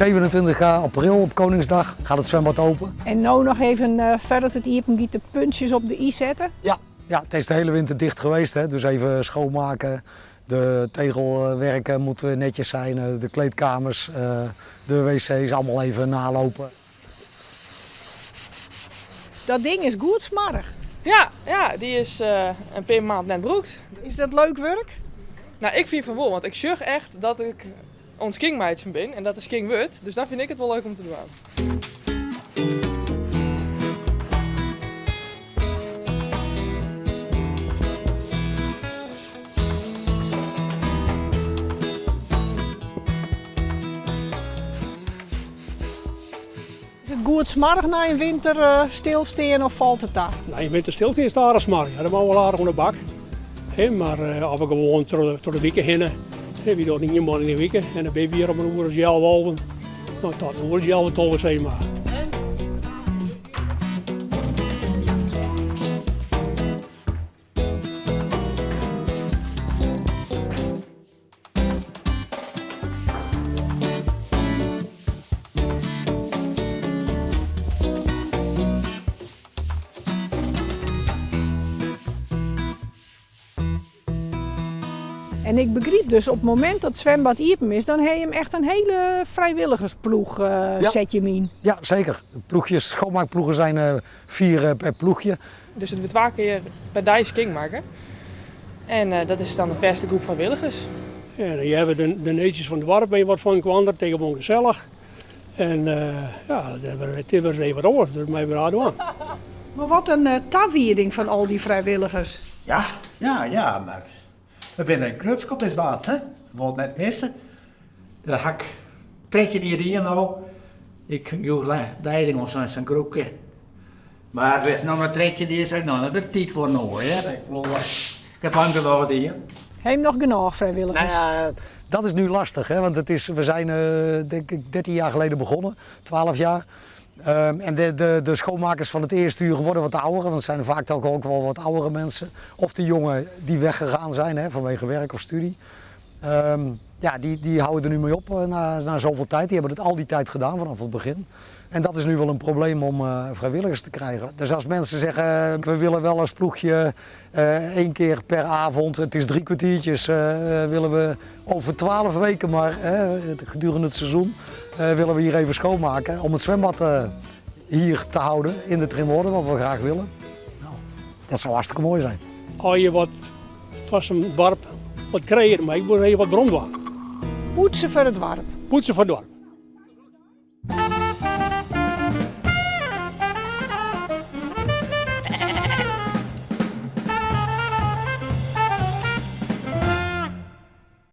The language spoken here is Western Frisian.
27 april op Koningsdag gaat het zwembad open. En no noch even foardat it iepen giet de puntsjes op de i sette? Ja, ja, het is de hele winter dicht geweest, hè, dus even schoonmaken. De tegelwerken moeten netjes zijn, de kleedkamers, de wc's allemaal even nalopen. Dat ding is goed smoarch. Ja, ja, dy is in pear maand net brûkt. Is dat leuk wurk? No, ik fyn fan wol, want ik sjoch echt dat ik oan it skjinmeitsjen bin en dat der skjin wurdt. Dus dan fyn ik it wol leuk om te dwaan. Is it goed smoarch nei in winter stilstean of falt it ta? Nei in winter stilstean is it aardich smoarch. Ja, dan moatte we wol aardich oan de bak. Mar as we gewoan troch de wike hinne, wy dogge ien man yn de wike en dan binne we hjir om in oere as healwei alven. No, tot in oere as healwei 12 sis mar. En ik begryp dus op it momint dat it swembad iepen is, dan ha jim echt in hiele frijwilligersploech set jim yn. Ja, zeker. Ploechjes, schoonmaakploegen zijn vier per ploechje. Dus it wurdt twa kear per dei skjinmakke. En dat is dan in fêste groep frijwilligers. En dan hearre we de neetsjes fan it doarp even wat fan elkoar, it is gewoan gesellich. En ja, it is wer even wat oars, dus mei we raar dwaan. Mar wat in tawieding fan al dy frijwilligers. Ja, ja, ja, mar we binne grutsk op dit bad, hè. We wolle it net misse. Dat ha ik 13 jier dien no. Ik joech leiding oan sa'n groepke. Mar no nei 13 jier sei ik, no, dat wurdt tiid foar in oar, hear. Ik wol, ik ha lang genôch dien. Ha jim noch genôch frijwilligers? Nou ja, dat is nu lastig, hè, want het is, we zijn denk ik 13 jaar geleden begonnen, 12 jaar. En de schoonmakers van het eerste uur worden wat ouder, want het zijn vaak ook wel wat oudere mensen. Of de jongen die weggegaan zijn hè, vanwege werk of studie. Ja, die houden er nu mee op na zoveel tijd. Die hebben het al die tijd gedaan vanaf het begin. En dat is nu wel een probleem om vrijwilligers te krijgen. Dus als mensen zeggen, we willen wel als ploegje één keer per avond, het is 3 kwartiertjes, willen we over 12 weken maar, gedurende het seizoen, willen we hier even schoonmaken om het zwembad hier te houden in de Trynwâlden, wat we graag willen. Nou, dat zou hartstikke mooi zijn. As je wat fan sa'n doarp wat krije, mar ik wol even wat werom dwaan. Poetse foar it doarp. Poetse foar it doarp.